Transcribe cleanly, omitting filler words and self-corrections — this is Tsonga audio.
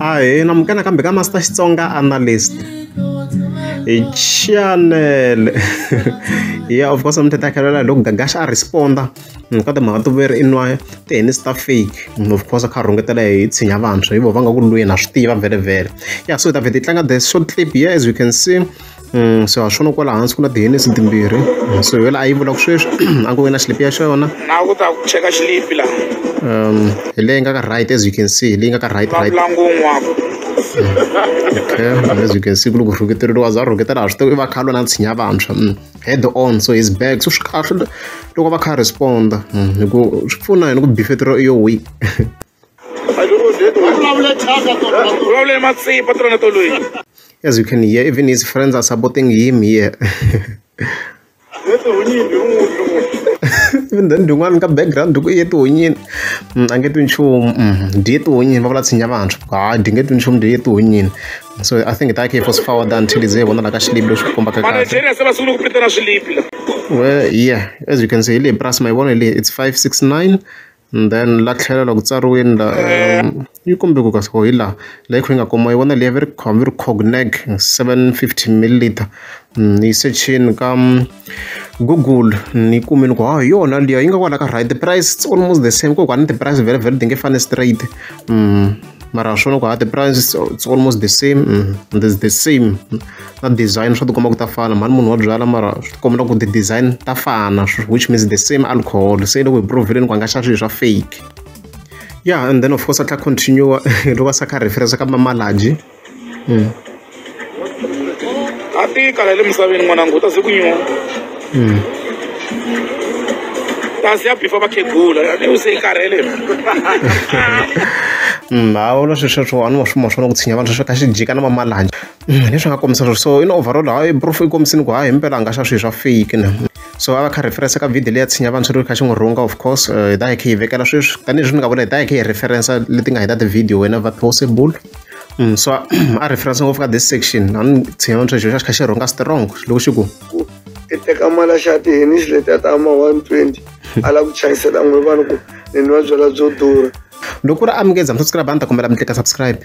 Ahee namukela nakambe ka Master Xitsonga Analyst channel. Yeah, of course I'm takelela loko Gagash a responda ka timhaka to veri inwa ti-Hennessy ta fake. Of course a kha rhungetela hi tshinya vantshwa hi vo va nga ku lweni na swi tiva vhele. Yeah, so hi ta vheta hi tlanga the short clip here as you can see. So ha swona kwala hansi ku na ti-Hennessy timbirhi. So hi la a yi vulaka sweswi a ku na xilipi ya xona. Na ku ta ku cheka xilipi la. Hi leyi nga ka right as you can see, hi leyi nga ka right right. Okay, as you can see, ku loko rhuketeriwa za rhuketela swi tiva i va kha lwa na tshinya vantshwa head on, so his back. So swi kahle loko va kha responda hi ku swi pfuna yini ku bifetero i yo weak. As you can hear, even his friends are supporting him here. Even then, dun'wana ka background ku i tihunyini a nge twi nchumu dyi tihunyini va vula tshinya vantshwa ha dyi nge twi nchumu dyi tihunyini. So I think that was forward until ze vona la ka xilipi lexi kombaka kahle. Well, yeah, as you can see le price my vona le it's 569 and then la tlhela loko tsariwini la yi kombe ku kasi hi la leyi kha yi nga kuma yi vona leyi very very cognac 750 ml ni searchini ka Google ni kumini ku ha yona liya yi nga kwala ka right. The price it's almost the same ku kwani the price very very ti nge fani straight mara swona ku ha the price it's almost the same. There's the same na design swa tikomba ku ta fana mhani munhu wa byala mara swi tikomba ku the design ta fana, which means the same alcohol. Se loko hi provile ku a nga xa swilo swa fake. Yeah, and then of course a tla continue loko a sa kha reference ka Mamalaji. A tika la le misaveni n'wananga u ta ze ku nyuma. Ta se ya bifa va khegula ni u se yi karhele. Hawu sweswo a ni wa swi swona ku tshinya vanhu sweswo kha xi jika na Mamalaji leswi nga kombisa sweswo. So in overall hayi proof yi kombisini ku hayi himpela a nga xa swilo swa fake ne. So a va kha reference ka video leyi ya tshinya vantshwa leyi kha xi n'wi rhunga of course hi ta hi kha hi vekela sweswi tanihileswi ni nga vula hi ta hi kha hi reference leti nga heta ti-video whenever possible. So a reference ngopfu ka this section a ni tshinya vantshwa xo xa xi kha xi rhunga strong loko xi ku i teka mali xa ti-Hennessy letiya ta ma 120 a lava ku chayisela n'we vanhu ku ni nwa byalwa byo durha. Loko ku ri amukeza mi subscribe a ni ta kombela mi tlika subscribe.